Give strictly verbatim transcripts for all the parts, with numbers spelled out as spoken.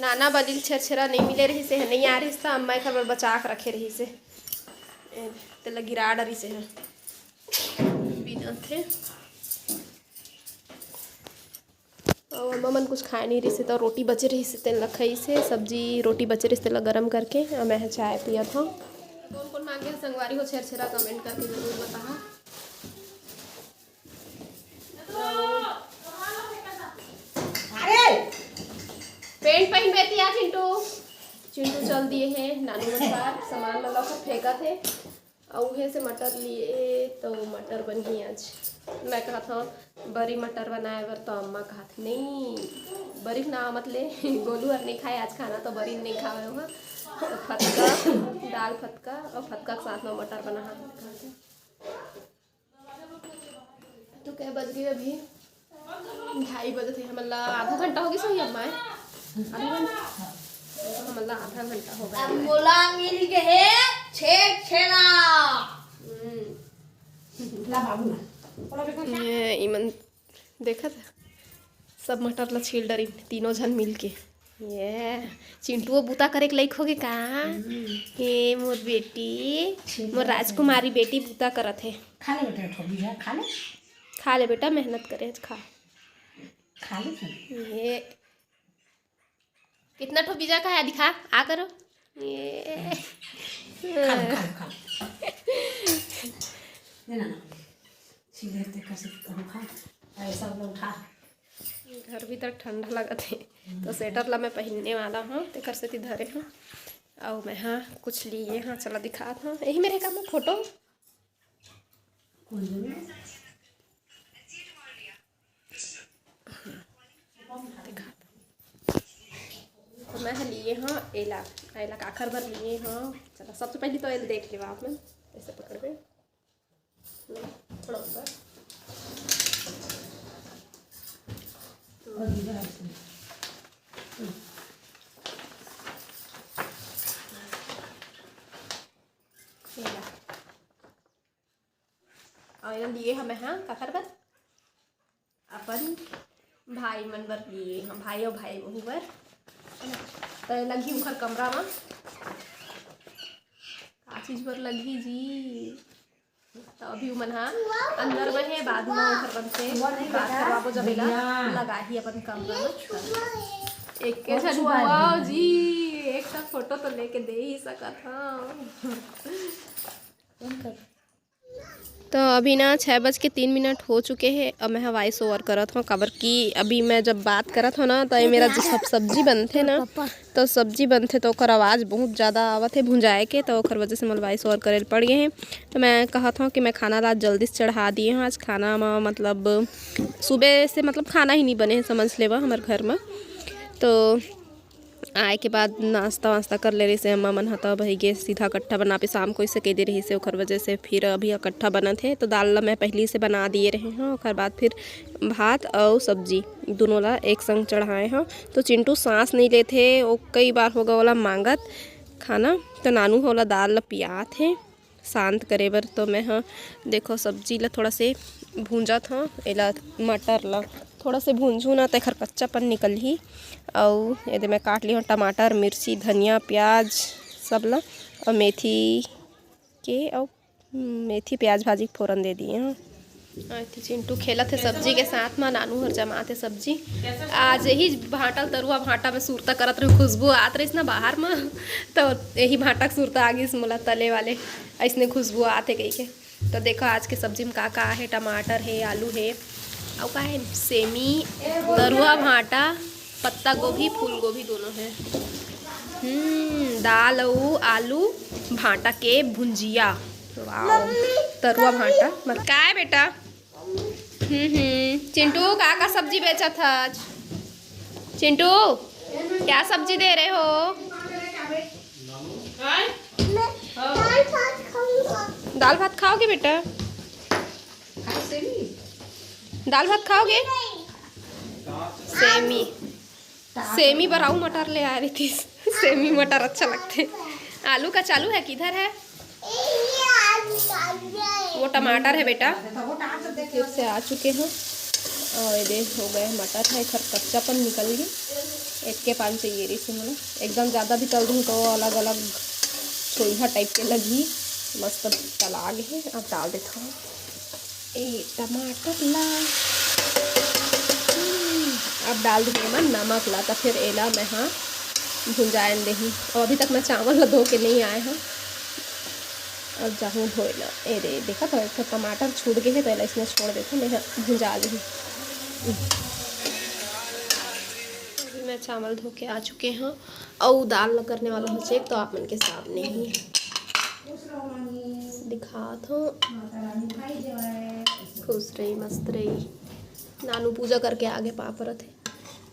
नाना बली ल छेरछेरा नइ मिले रहिस हे, नइ आय रहिस त अम्मा एखर बर बचा के रखे रहिस हे। ए, तेला गिरा डरिस हे। बिनथे। अउ अम्मा मन कुछ खाए नइ रहिस हे, त रोटी बचे रहिस हे, तेन ल खाइस हे। सब्जी रोटी बचे रहिस, तेन ल गरम करके। अउ मैं ह चाय पियत हंव। कोन कोन मांगे हे संगवारी हो छेरछेरा, comment करके जरूर बताहा। अरे! पेंट पहिन बेती आ चिंटू। चिंटू चल दिए हे नानू मन पास, सामान मन ला फेंकत हे। अउ उहे से मटर लिए तो मटर बनही आज। मैं कहत हंव बरी मटर बनाए बर, तो अम्मा कहत हे, "नहीं, बरी के नाव मत ले, गोलू हर नइ खाए आज खाना, तो बरी नइ खावे ओहा।" तो फतका, दाल फतका अउ फतका के साथ में मटर बनाहा। तो कै बज गे अभी? ढाई बजत हे। हमन ला आधा घंटा हो गिस होही अम्मा, आधा घंटा। तो हमन ला आधा घंटा हो गे। अब मोला मिल गे हे छेरछेरा। हम्म। ला बाबू ना। ये इमन देखत हे, सब मटर ला छील डरिन तीनों झन मिल के। ये चिंटुओ बूता करे के लइक होगे का? हम्म। हे मोर बेटी, छील मोर डरिन। राजकुमारी बेटी बूता करत हे। खा ले बेटा, ठोबी जा, खा ले। खा ले बेटा, मेहनत करे हस, खा। खा ले तू। ये कितना ठो बीजा का है, दिखा, आ करो। ये खा ले, खा ले, खा ले। दे ना, ना। सीधे ते कैसे करूँ, खा। ऐसा वाला उठा। घर भीतर ठंडा लगत हे, तो स्वेटर ला मैं पहिनने वाला हूँ, तेकर सेती धरे हूँ। अउ मैं हा कुछ लिए हूँ, चला दिखात हूँ, यही मेरे काम में फोटो। कौन जगह? दिखात हूँ। तो मैं हा लिए हूँ एला, एला काखर बर लिए हूँ। चला, सबसे पहले तो एला देख लेवा आप मन, ऐसे पकड़ के। थोड़ा ऊपर। ये ला। अउ ये लिए हमें, हाँ, काखर बर? अपन भाई मन बर लिए, हाँ, भाई अउ भाई बहू बर। तो ये लगही उखर कमरा मा। का चीज बर लगही जी? तो अभी उमन हा अंदर में हे, बाद में उखर बनते, बात करवाबो जब एला लगाही अपन कमरा में। एक के झन छुआ बुआओ जी, एक ठा फोटो तो लेके दे ही सकत हव। तो अभी ना छः बज के तीन मिनट हो चुके हे। अब मैं वॉइस ओवर करत हूँ, काबर कि अभी मैं जब बात करत हूँ ना, तो ये मेरा जो सब सब्जी बनथे ना, तो सब्जी बनथे तो ओकर आवाज़ बहुत ज़्यादा आवत हे भुंजाए के, तो ओकर वजह से मोला वॉइस ओवर करे ल पड़ गए हे। तो मैं कहत हूँ कि मैं खाना ला जल्दी से चढ़ा दिए हूँ। आज खाना में मतलब सुबह से मतलब खाना ही नहीं बने हे, समझ लेवा हमर घर में। तो आए के बाद नाश्ता वास्ता कर ले रहिस हे अम्मा मन ह, तब बही गे सीधा कट्ठा बनाबे। शाम को इसे कह दे रहिस हे, ओखर वजह से फिर अभी इकट्ठा बनत हे। तो दाल ला मैं पहली से बना दिए रहे हूँ, ओखर बाद फिर भात अउ सब्जी दोनों ला एक संग चढ़ाए हूँ। तो चिंटू सांस नहीं लेथे, वो कई बार होगा ओला मांगत खाना, तो नानू ह ओला दाल ला पियात हे शांत करे बर। तो मैं ह देखो सब्जी ला थोड़ा से भूंजत हूँ, एला मटर ला थोड़ा से भूंजहूँ ना, तेखर कच्चापन निकलही। अउ एदे मैं काट ली हूँ टमाटर, मिर्ची, धनिया, प्याज सब ला, अउ मेथी के, अउ मेथी प्याज भाजी के फोरन दे दिए हूँ। अउ एती चिंटू खेलत हे सब्जी के साथ मा, नानू हर जमात हे सब्जी। आज यही भांटा ल तरुआ भांटा में सुरता करत रहे, खुशबू आत रहिस ना बाहर मा, तो यही भांटा के सुरता आ गिस मोला तले वाले, अइसने खुशबू आत हे कहिके। तो देखो आज के सब्जी में का का हे, टमाटर हे, आलू हे, अउ का हे, सेमी, तरुआ भांटा, पत्ता गोभी, फूल गोभी दोनों हे। हम्म, दाल अउ आलू भांटा के भुंजिया। वाओ, तरुआ भांटा। मत का हे बेटा? हम्म हम्म। चिंटू, का का सब्जी बेचत हच? चिंटू, क्या सब्जी दे रहे हो? दाल भात खाओगे बेटा? दाल भात खाओगे? सेमी, सेमी बर अउ मटर ले आए रहितिस। सेमी मटर अच्छा लगथे। आलू का चालू है, किधर है? वो टमाटर है बेटा। फिर से आ चुके हैं। और ये देख, हो गए मटर है, एखर कच्चापन निकल गए। एतके पान चाहिए रहिस हे मोला। एकदम ज़्यादा भी तल दूँ तो अलग-अलग छोइहा type के लगही। मस्त तला गे हे। अब डाल देथव ए टमाटर ला। हम्म, अब डाल देहूँ एमा नमक ला, त फिर एला मैं हा भुंजायन देहूँ। अउ अभी तक मैं चावल ला धो के नहीं आए हँव। अब जाहूँ धोए ला। ए दे, देखत हव, एक ठो टमाटर छूट गे हे, त एला इसने छोड़ देथव, मैं हा भुंजा देहूँ। अभी मैं चावल धो के आ चुके हँव, अउ दाल ला करने वाला हँव check, तो आप मन के सामने ही दिखात हँव। खुश रही, मस्त रही। नानू पूजा करके आगे पाँव परत हे,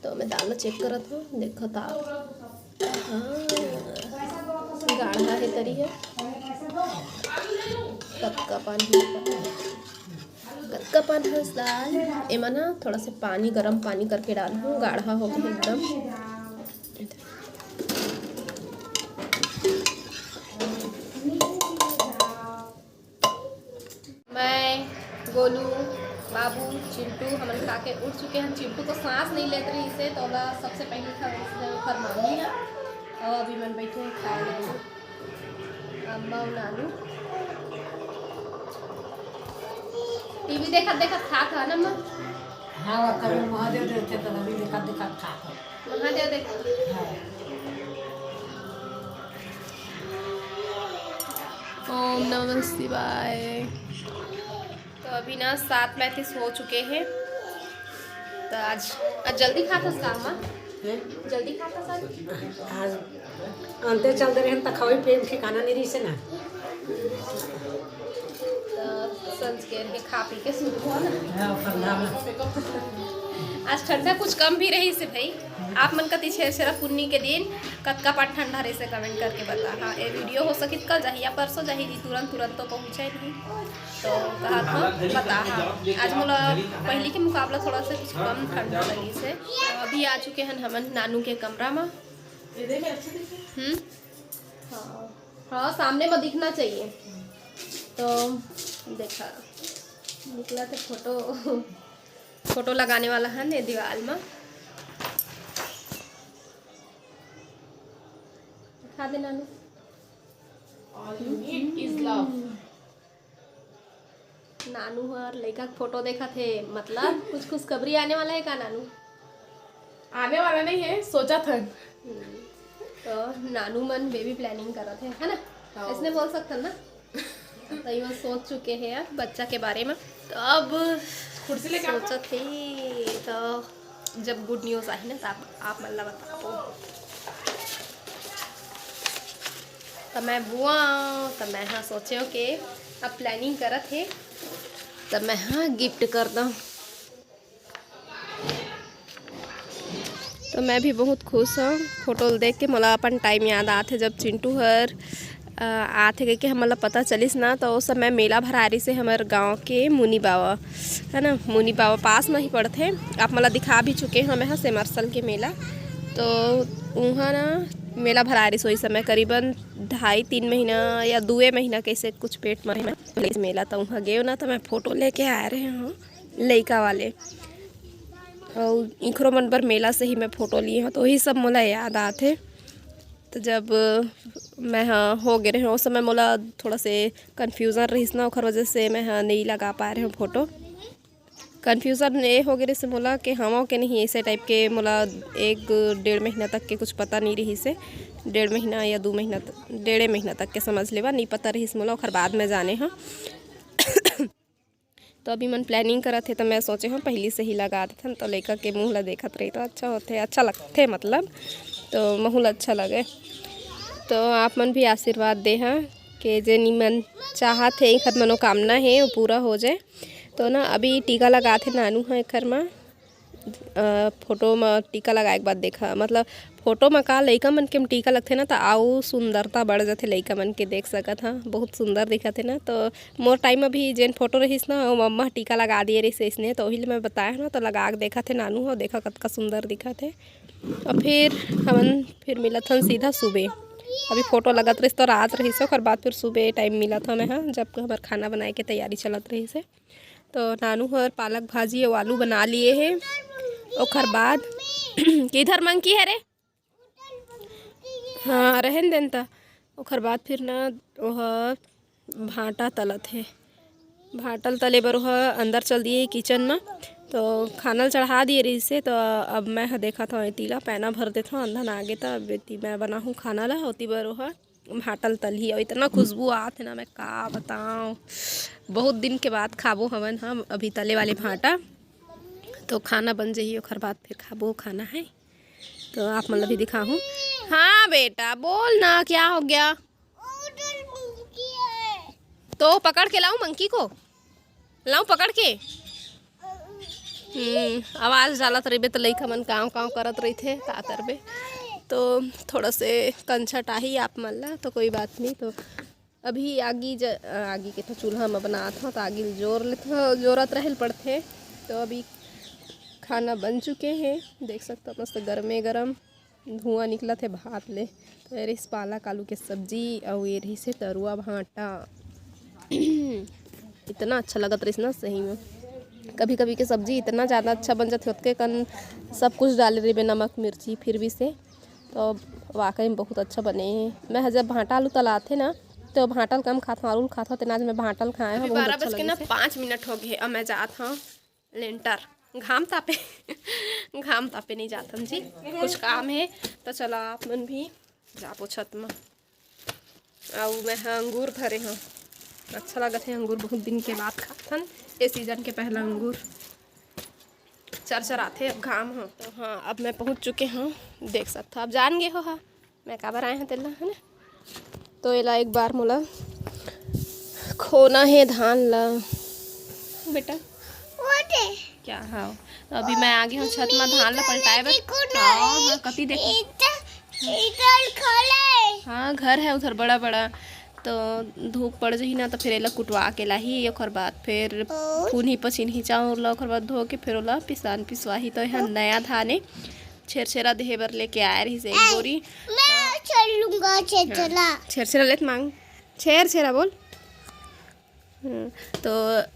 तो मैं दाल ला check करत हँव, देखत हव। हाँ, गाढ़ा हे तरी हे। कतका पानी, कतका पानी हस दाल। एमा ना थोड़ा से पानी, गरम पानी करके डालहूँ, गाढ़ा हो गे एकदम। मैं, गोलू, बाबू, चिंटू, हमन खा के उठ चुके हन। चिंटू तो सांस नहीं लेत रहिस हे, तो ओला सबसे पहले खा, ओकर मम्मी ह, अउ अभी मन बैठे हैं खाए ला। अम्मा अउ नानू टीवी देखत देखत खात हन, अम्मा। हाँ, वो कभी महादेव देवते तो अभी देखत देखत खात हन। महादेव देखत। हाँ। ओम नमः शिवाय। तो अभी ना सात पैंतीस हो चुके हैं। तो आज, आज जल्दी खात हस का, अम्मा? हैं? जल्दी खात हस आज? आज अंते चल दे रहे हैं, तो खावे पिए में ठिकाना नहीं रहिस हे ना। तो संझ के रहे, खा पी के सुत हो ना। हाँ, ठंडा में। आज ठंडा कुछ कम भी रहिस हे भाई। आप मन कती छेरछेरा पुन्नी के दिन कतका पाट ठंडा रहिस हे, comment करके बता। हाँ, ये video हो सकित कल जाही या परसों जाही जी, तुरंत तुरंत तो पहुँचे नहीं। तो कहा था, बता, हाँ, आज मोला पहली के मुकाबला थोड़ा सा कुछ कम ठंडा लगिस हे। अभी आ चुके हन हमन नानू के कमरा में। हम्म, हाँ, हाँ, सामने में दिखना चाहिए। तो देखा, निकला तो फोटो, फोटो लगाने वाला है ने दीवार में। दिखा दे नानू। All you need is love। नानू हर लइका के फोटो देखत हे, मतलब कुछ खुशखबरी आने वाला है का नानू? आने वाला नहीं है, सोचत हन। हम्म, तो नानू मन baby planning करत हे, है ना? हाँ। इसने बोल सकथन ना? तो ये सोच चुके हैं अब बच्चा के बारे में। तो अब कुर्सी लेके आ। सोचत हे, तो जब good news आही ना, तो आप, आप मन ला बताबो। तो मैं बुआ, तो मैं हाँ सोचे के अब planning करत हे, तो मैं हाँ gift कर दऊँ। तो मैं भी बहुत खुश हूँ। फोटो ल देख के मोला अपन time याद आत हे, जब चिंटू हर, अ, आत हे कहिके हमन ला पता चलिस ना, तो ओ समय मेला भराए रहिस हे हमर गाँव के मुनी बाबा, है ना, मुनी बाबा पास में ही पड़थे। आप मन ला दिखा भी चुके हूँ मैं ह सेमरसल के मेला। तो उहाँ ना मेला भराए रहिस ओही समय, करीबन ढाई तीन महीना या दुए महीना कैसे कुछ पेट में हे मेला, तो उहाँ गए ना, तो मैं फोटो लेके आए रहे हूँ लइका वाले। अउ इखरो मन बर मेला से ही मैं फोटो लिए हूँ, तो वही सब मोला याद आत हे। तो जब मैं ह हो गे रहे हूँ, उस समय मोला थोड़ा से confusion रहिस ना, ओखर वजह से मैं ह नहीं लगा पाए रहे हूँ फोटो। Confusion ये हो गे रहिस मोला कि हवं के नहीं, ऐसे type के मोला एक डेढ़ महीना तक के कुछ पता नहीं रहिस हे। डेढ़ महीना या दो महीना त-, डेढ़े महीना तक के समझ लेवा, नहीं पता रहिस मोला, ओखर बाद में जाने हूँ। तो अभी मन planning करत हे, तो मैं सोचे हूँ पहली से ही लगा देथन, तो लइका के मुँह ला देखत रही तो अच्छा होथे, अच्छा लगथे मतलब, तो महू ला अच्छा लगे। तो आप मन भी आशीर्वाद दे हा कि जे निमन चाहत हे, एखर मनोकामना हे, वो पूरा हो जाए। तो ना अभी टीका लगात हे नानू ह एखर म। अ, फोटो म टीका लगाए के बाद देखा, मतलब फोटो म का लइका मन के म टीका लगथे ना, त अउ सुंदरता बढ़ जाथे लइका मन के, देख सकत हा, बहुत सुंदर दिखत हे ना। तो मोर time म भी जेन फोटो रहिस ना, ओमा मम्मा ह टीका लगा दिए रहिस अइसने, तो ओही ल मैं बताए हव ना, तो लगा के देखत हे नानू ह, देखा कतका सुंदर दिखत हे। अउ फिर हमन फिर मिलत हन सीधा सुबह। अभी फोटो लगत रहिस तो रात रहिस, ओकर बाद फिर सुबह time मिलत हव मैं ह, जब हमर खाना बनाए के तैयारी चलत रहिस हे। तो नानू हर पालक भाजी अउ आलू बना लिए हे। ओखर बाद किधर मंकी है रे? हाँ, रहन देन त। ओखर बाद फिर ना ओह भांटा तलत हे। भांटा ल तले बर ओह अंदर चल दिए किचन म। तो खाना ल चढ़ा दिए रहिस हे, तो अब मैं ह देखत हव एती ला, पैना भर देथव, अंधन आगे त अब एती मैं बनाहूँ खाना ला, ओती बर ओह भांटा ल तलही। अउ इतना खुशबू आत हे ना, मैं का बताओं, बहुत दिन के बाद खाबो हमन ह अभी तले वाले भांटा। तो खाना बन जही, ओखर बाद फिर खाबो खाना है। तो आप मन ला भी दिखाहूँ। हाँ बेटा, बोल ना, क्या हो गया? तो पकड़ के लाऊं मंकी को, लाऊं पकड़ के? हम्म, आवाज डालत रहिबे त लइका मन कांव कांव करत रहिथे, का करबे? तो थोड़ा से कंछट आही आप मन ला, तो कोई बात नहीं। तो अभी आगी ज-, आगी के तो चूल्हा म बनात हव, तो आगी ल जोर लेथव, जोरत रहे ल पड़थे। तो अभी खाना बन चुके हे, देख सकथव मस्त गरमे गरम धुआं निकलत हे भात ले। तो ये रहिस पालक आलू के सब्जी, अउ ये रहिस हे तरुआ भांटा। इतना अच्छा लगत रहिस ना सही में। कभी कभी के सब्जी इतना ज़्यादा अच्छा बन जाथे, ओतके कन सब कुछ डाले रहिबे, नमक मिर्ची, फिर भी से तो वाकई में बहुत अच्छा बने हे। मैं ह जब भांटा आलू तलाथे ना, तो भांटा ल कम खाथव, आलू ल खाथव, तेना आज मैं भांटा ल खाए हव, अभी बहुत बारह अच्छा बज के ना लगिस हे। पाँच मिनट हो गए, अब मैं जात हव लेंटर, घाम तापे। घाम तापे नहीं जाथन जी, कुछ काम है। तो चलो आप मन भी जाबो छत में। अउ मैं ह अंगूर धरे हव, अच्छा लगत हे अंगूर, बहुत दिन के बाद खाथन, ए सीजन के पहला अंगूर। चरचराथे अब घाम ह। तो हाँ, अब मैं पहुँच चुके हव, देख सकथव, अब जान गे हो हा मैं काबर आए हव तेला, है ना? तो एला एक बार मोला खोना हे धान ला। बेटा, क्या? हाँ, तो अभी मैं आ गे हव छत में धान ला पलटाए बर। हाँ, हाँ, कति देख। हाँ, घर है उधर बड़ा बड़ा, तो धूप पड़ जही ना, तो फिर एला कुटवा के लाही, ओकर बाद फिर फूनही पछिनही चाउर ला, ओकर बाद धो के फिर ओला पिसान पिसवाही। तो यहाँ नया धान ए, छेरछेरा देहे बर लेके आए रहिस एक बोरी। मैं छेर लूंगा, छेरछेरा। हाँ, छेरछेरा लेत मांग, छेरछेरा बोल। हम्म, तो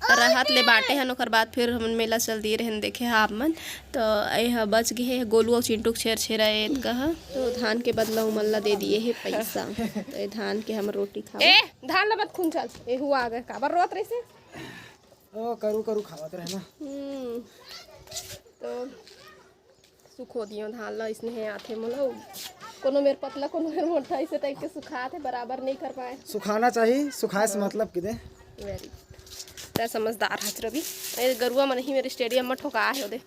राहत ले बांटे हन, ओकर बाद फिर हमन मेला चल दिए रहन, देखे हा आप मन। तो ए ह बच गे हे, गोलू अउ चिंटू के छेरछेरा ए एतका ह। तो धान के बदला उमन ला दे दिए हे पैसा। तो ए धान के हम रोटी खाओ। ए, धान ला मत खून चल, एहू आ गए, काबर रोत रहिसे? ओ, करू करू खावत रहे ना। हम्म, तो सुखो दियो धान ला, इसने हे आथे मोला। कोनो मेर पतला, कोनो मेर मोटा, इसे टाइप के सुखात हे, बराबर नहीं कर पाए। सुखाना चाहिए, सुखाए से मतलब कि दे। Very good। तै समझदार हस रवि। ए गरुआ मन ही मेरे स्टेडियम में ठोका हे ओदे। ये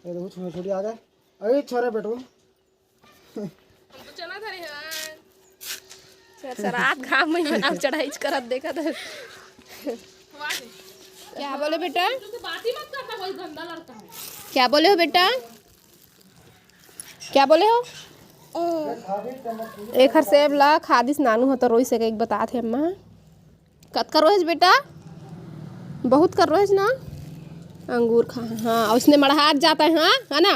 देखो, छोटे छोटे आ गए। अरे छोरे बेटू। हम तो चना धरे हन। सरसरात घाम में अब चढ़ाई करत देखत हे। क्या बोले बेटा? क्या बोले हो बेटा? क्या बोले हो? एखर सेब ला खा दिस नानू हो तो रोइस हे, एक बतात हे अम्मा। कतका रोहेस बेटा? बहुत कर रोहेस ना? अंगूर खा, हाँ, उसने मड़हात जाता है, हाँ, है ना?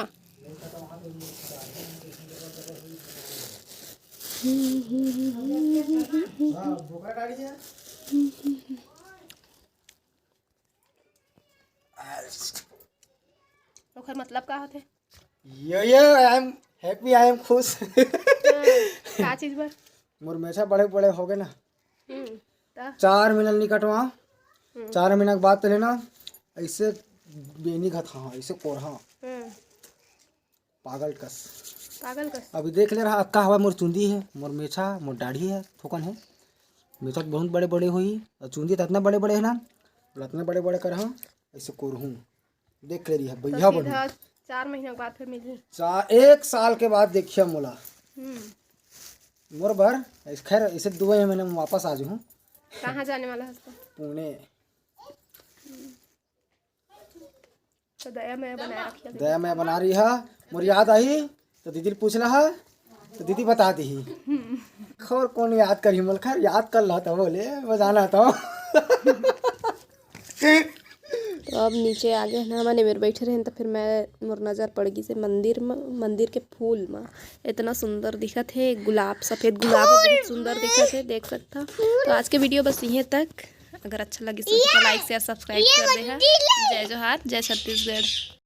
ओखर मतलब का होथे? यो यो, I am happy, I am खुश। हाँ, का चीज बर? मोर मेछा बड़े बड़े हो गए ना। हम्म, त? चार महीना नहीं कटवा। हम्म। चार महीना के बाद तो लेना, ऐसे बेनी घथा, ऐसे कोरहा। हम्म। पागल कस। पागल कस। अभी देख ले रहा, अतका हवा मोर चुंदी है, मोर मेछा, मोर दाढ़ी है, थोकन है। मेछा तो बहुत बड़े बड़े हुई, और चुंदी तो इतना बड़े बड़े है ना, बोला, इतना बड़े बड़े कर हाँ, ऐसे कोरहूँ। देख ले रही है, तो भैया सीधा बनू। चार महीना के बाद फिर मिलही। चार, एक साल के बाद देखिए मोला। हम्म। मोर बर, खैर, इसे दो महीने में वापस आ जाऊँ। कहाँ जाने वाला है उसको? पुणे। तो दया मया बनाए रखिया। दया मया बना रही है, मोर याद आई तो दीदी ल पूछ ला है, तो दीदी बता दी। खैर कौन याद करी मोल, खैर याद कर ला तो बोले, बजाना तो। तो अब नीचे आ गए ना, हमन एमेर बैठे रहेन, तो फिर मैं, मोर नजर पड़ गई से मंदिर म, मंदिर के फूल म। इतना सुंदर दिखत हे गुलाब, सफेद गुलाब ह, बहुत सुंदर दिखत हे, देख सकता। तो आज के वीडियो बस इहे तक। अगर अच्छा लगिस हो तो लाइक, शेयर, सब्सक्राइब कर दे हा। जय जोहार, जय छत्तीसगढ़।